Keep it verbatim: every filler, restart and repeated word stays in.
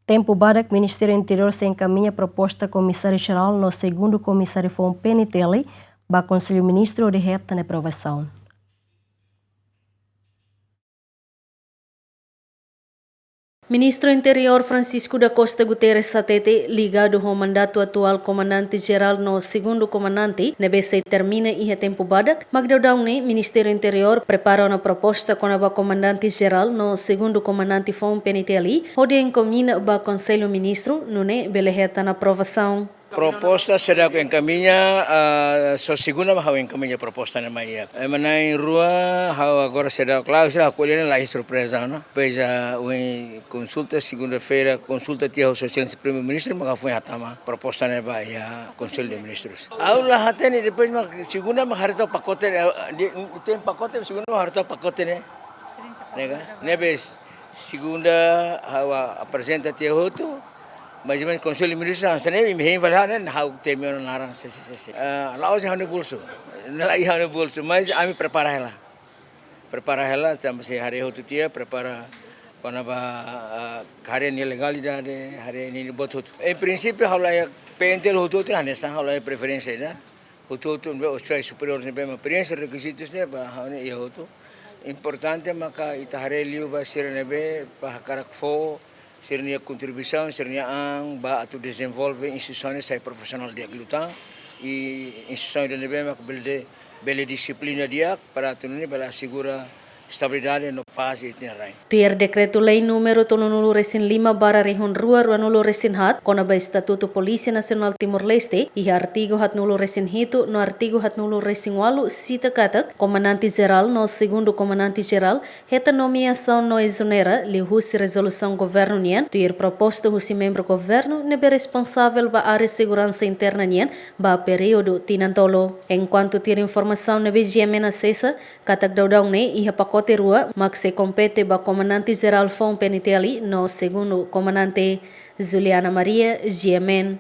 Tempu badak Ministériu Interiór sei enkamiña proposta Komisáriu Jerál no Segundu Komisáriu Foun P N T L ba Konsellu Ministru hodi hetan aprovasaun. Ministru Interiór Francisco da Costa Guterres hatete, ligadu ho mandatu atuál Komandante Jerál no Segundu Komandante ne'ebé sei termina iha tempu badak, mak daudaun ne'e Ministériu Interiór prepara ona proposta kona-ba Komandante Jerál no Segundu Komandante Foun P N T L hodi enkamiña ba Konsellu Ministru, nune'e bele hetan aprovasaun. Proposta seidauk enkamiña, ah, só segunda mak ha'u enkamiña proposta ne'e mai iha. Ema na'in-rua, ha'u agora seidauk klaru, seidauk ko'alia ne'e la iha surpreza, no? Pois, ah, ohin konsulta, segunda-feira, konsulta tiha ho Sua Exelénsia Primeiru-Ministru, mak ha'u foin hatama proposta ne'e ba iha Konsellu de Ministrus. Ha'u la hatene, depois mak segunda mak haree to'ok pakote, eh, di, tem pakote, segunda mak haree to'ok pakote ne'e. Ne'e ka? Ne'ebé segunda ha'u aprezenta tiha hotu, mais ou menos Konsellu Ministru hanesan ne'e, imi hein fali ha'u ne'e, ha'u temi ona naran, se, se, se, se. Ah, la'ós iha ha'u-nia bolsu. Ne'e la iha ha'u-nia bolsu, mas ami prepara hela. Prepara hela, tanba sei haree hotu tiha, prepara kona-ba, ah, haree nia legalidade, haree nia buat hotu. Em princípio, ha'u la iha P N T L hotu-hotu hanesan, ha'u la iha preferénsia ida. Hotu-hotu ne'ebé oficiais superiores ne'ebé mak preenxe rekizitus ne'e ba ha'u ne'e iha hotu. Importante maka ita haree liu ba sira ne'ebé ba hakarak fó sira-nia kontribuisaun, sira-nia an ba atu dezenvolve instituisaun ne'e sai profisionál di'ak liután. I instituisaun ida ne'ebé mak bele, bele dixiplina di'ak para atu nune'e bele asegura estabilidade no pás iha ita-nia rain. Tuir Dekretu-Lei númeru tolunulu-resin-lima barra rihun rua ruanulu-resin-haat, kona-ba Estatutu Polísia Nasionál Timor-Leste, iha artigu haatnulu-resin-hitu no artigu haatnulu-resin-ualu sita katak, Komandante Jerál no Segundu Komandante Jerál hetan nomeasaun no ezonera liuhusi rezolusaun governu nian, tuir proposta husi membru governu ne'ebé responsavel ba área seguransa interna nian ba períodu tinan tolu. Enkuantu tuir informasaun ne'ebé G M N asesa, katak daudaun ne'e iha pakote rua mak sei kompete ba Komandante Jerál Foun P N T L no Segundu Komandante. Juliana Maria, G M N.